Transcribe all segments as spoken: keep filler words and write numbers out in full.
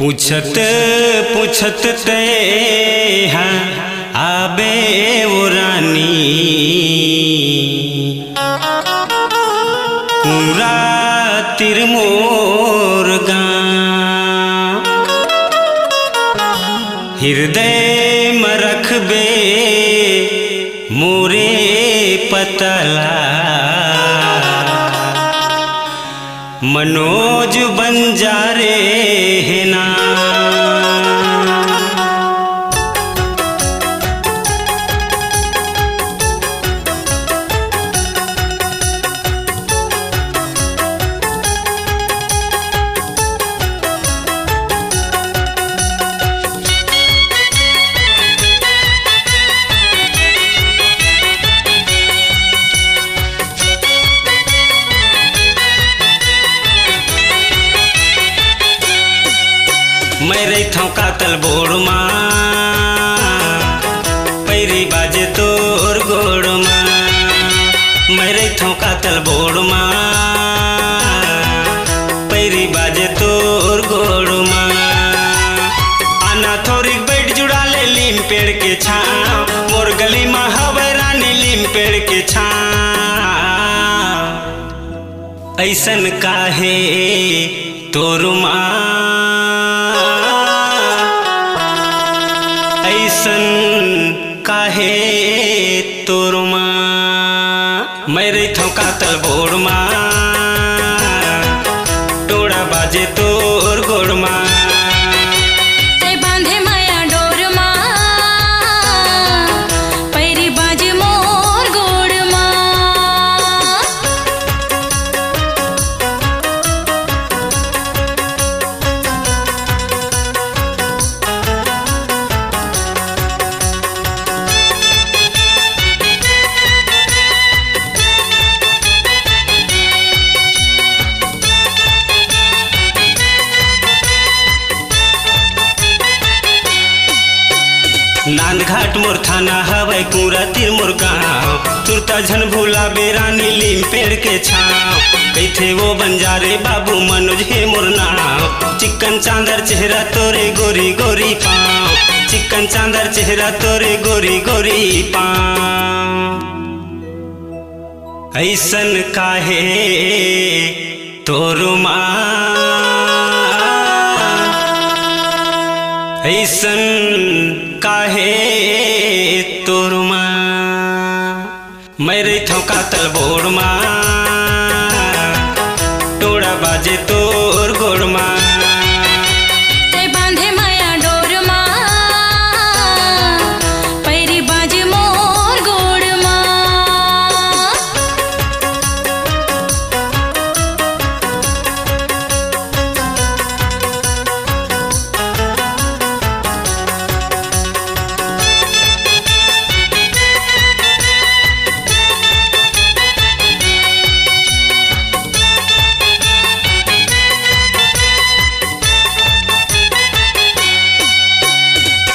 पूछत पूछत तैं हा आबे ओ रानी, कुंवरा तिर मोर गाँव। हिरदय म रखबे मोरे पता ला, मनोज बंजारे हे ना। मैं रहिथौं कातल बोड़ मा, पैरी बाजे तोर गोड़ मा। मैं रहिथौं कातल बोड़ मा, पैरी बाजे तोर गोड़ मा। आना थोरिक बैठ जुड़ा ले लीम पेड़ के छाँव, मोर गली मा हवय रानी लीम पेड़ के छाँव। अइसन काहे तोर मा, अइसन काहे तोर मा। मैं रहिथौं कातल बोड़ मा, टोड़ा बाजे तोर गोड़ मा। तै बांधे मया डोर मा, पैरी बाजे मोर गोड़ मा। नांदघाट मोर थाना हवय, कुंवरा तीर मोर गाँव। सुरता झन भुलाबे रानी लीम पेड़ के छाँव। कहिथे वो बंजारे बाबू मनोज हे मोर नाँव। चिक्कन चांदर चेहरा तोरे गोरी गोरी पाँव। चिक्कन चांदर चेहरा तोरे गोरी गोरी पाँव। अइसन काहे तोर मा, अइसन काहे तोर मा। मैं रहिथौं कातल बोड़ मा, टोड़ा बाजे तोर गोड़ मा। तै बांधे मया डोर मा, पैरी बाजे मोर गोड़ मा।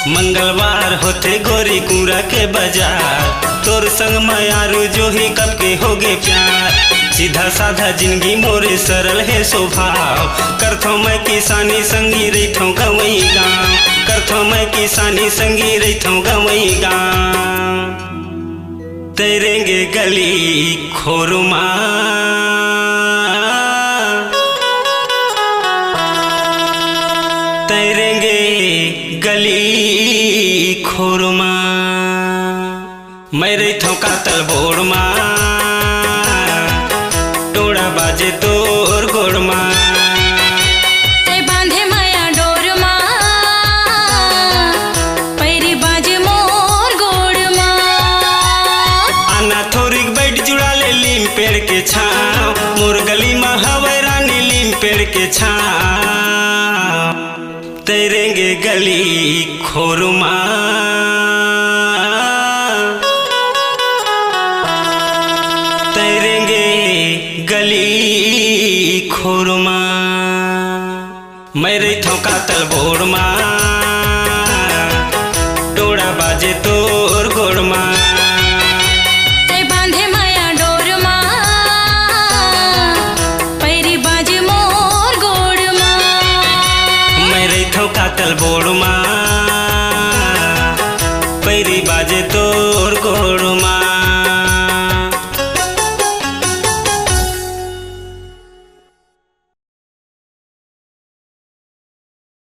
मंगलवार होथे गोरी कुंवरा के बजार, तोर संग मयारू जोही कब के होगे प्यार। सीधा साधा जिनगी मोरे सरल हे स्वभाव, करथौं मैं किसानी संगी रहिथौं गंवई गाँव। करथौं मैं किसानी संगी रहिथौं गंवई गाँव। तै रेंगे गली खोर मा, तै रेंगे गली खोर मा। मैं रहिथौं कातल बोड़ मा, टोड़ा बाजे तोर गोड़ मा। तै बांधे मया डोर मा, पैरी बाजे मोर गोड़ मा। आना थोरिक बैठ जुड़ा ले लीम पेड़ के छाँव, मोर गली मा हवय रानी लीम पेड़ के छाँव। तै रेंगे गली खोर मा, तै रेंगे गली खोर मा। मैं रहिथौं कातल बोड़ मा, टोड़ा बाजे तोर गोड़ मा। तै बांधे मया डोर मा, पैरी बाजे मोर गोड़ मा। मैं रहिथौं बोड़ मा पैरी बाजे तो